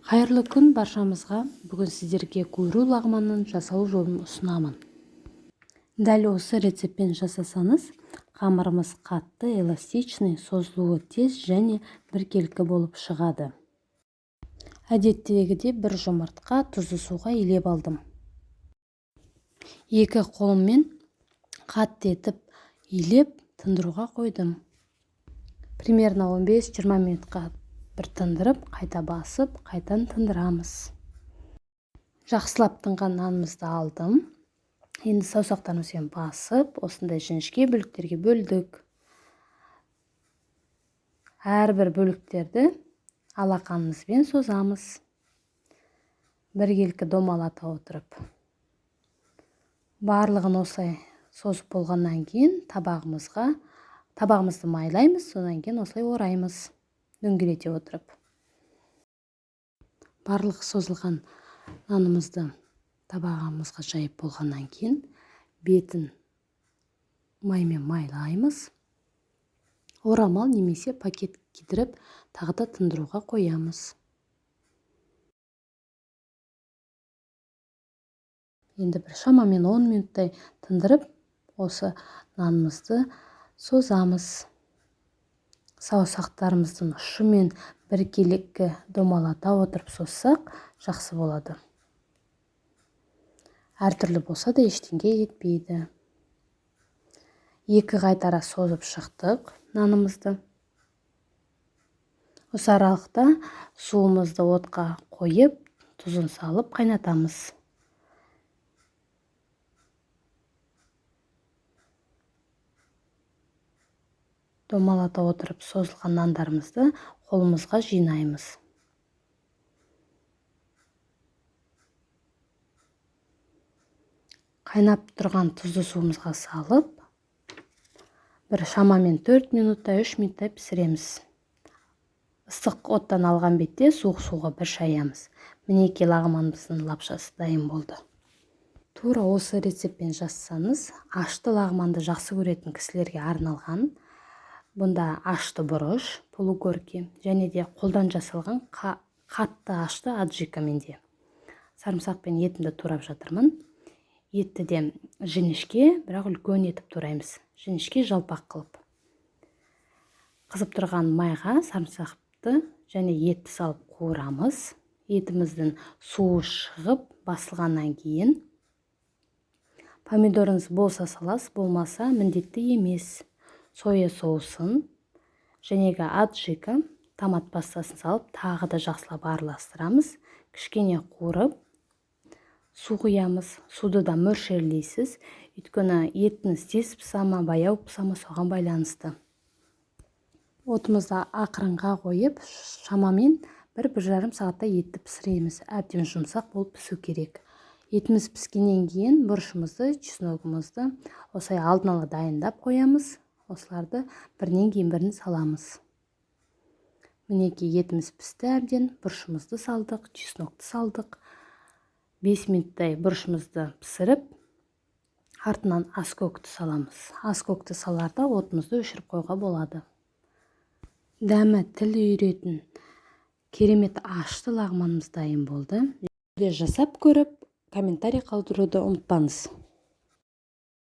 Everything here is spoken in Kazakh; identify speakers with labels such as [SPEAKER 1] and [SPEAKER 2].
[SPEAKER 1] Қайырлы күн баршамызға. Бүгін сіздерге гуру лағманның жасалу жолын ұсынамын. Дәл осы рецептпен жасасаңыз, қамырымыз қатты, эластичный, созылуы тез және біркелкі болып шығады. Әдеттегідей бір жұмыртқа тұзды суға илеп алдым. Екі қолыммен қатты етіп илеп тындыруға қойдым. Примерно 15-20 минутқа бір тындырып, қайта басып, қайтадан тындырамыз. Жақсылап тынған нанымызды алдым. Енді саусақтарымызбен басып, осындай жіңішке бөліктерге бөлдік. Әрбір бөліктерді алақанымызбен созамыз. Біркелкі домалата отырып. Барлығын осылай созып болғаннан кейін табағымызды майлаймыз, содан кейін осылай ораймыз, дөңгелете отырып. Барлық созылған нанымызды табағымызға жайып болғаннан кейін бетін маймен майлаймыз. Орамал немесе пакет кидіріп, тағы да тындыруға қоямыз. Енді бір шамамен 10 минуттай тындырып, осы нанымызды созамыз. Саусақтарымыздың ұшымен біркелкі домалата отырып созсақ, жақсы болады. Әртүрлі болса да ештеңе етпейді. Екі қайтара созып шықтық нанымызды. Осы аралықта суымызды отқа қойып, тұзын салып қайнатамыз. Домалата отырып созылған нандарымызды қолымызға жинаймыз. Қайнап тұрған тұзды суымызға салып, бір шамамен 4 минуттай, 3 минуттай пісіреміз. Ыстық оттан алған бетте суық суға бір шаямыз. Мінекей лағманымыздың лапшасы дайын болды. Тура осы рецептпен жасасаңыз, ашты лағманды жақсы көретін кісілерге арналған. Бұнда ашты бұрыш, полугорки, және де қолдан жасалған қатты ашты аджика менде. Сарымсақ пен етімді турап жатырмын. Етті де жіңішке, бірақ үлкен етіп тураймыз. Жіңішке жалпақ қылып. Қызып тұрған майға сарымсақты және етті салып қуырамыз. Етіміздің суы шығып басылғаннан кейін помидорыңыз болса саласыз, болмаса міндетті емес. Соя соусын жәнегі аджика, томат пастасын салып тағы да жақсылап араластырамыз. Кішкене қуырып су құямыз. Суды да мөлшерлейсіз, өйткені етіңіз тез пісе ма, баяу пісе ма, соған байланысты. Отымызды ақырынға қойып, шамамен бір жарым сағатта етті пісіреміз. Әбден жұмсақ болып пісу керек. Етіміз піскеннен кейін бұрышымызды, чесногымызды осылай алдын ала дайындап қоямыз. Осыларды бірінен кейін бірін саламыз. Мінекей етіміз пісті әбден, бұрышымызды салдық, чеснокты салдық. 5 минуттай бұрышымызды пісіріп, артынан аскөкті саламыз. Аскөкті саларда отымызды өшіріп қоюға болады. Дәмі тіл үйіретін керемет ашты лағманымыз дайын болды. Жасап көріп, комментарий қалдыруды ұмытпаңыз.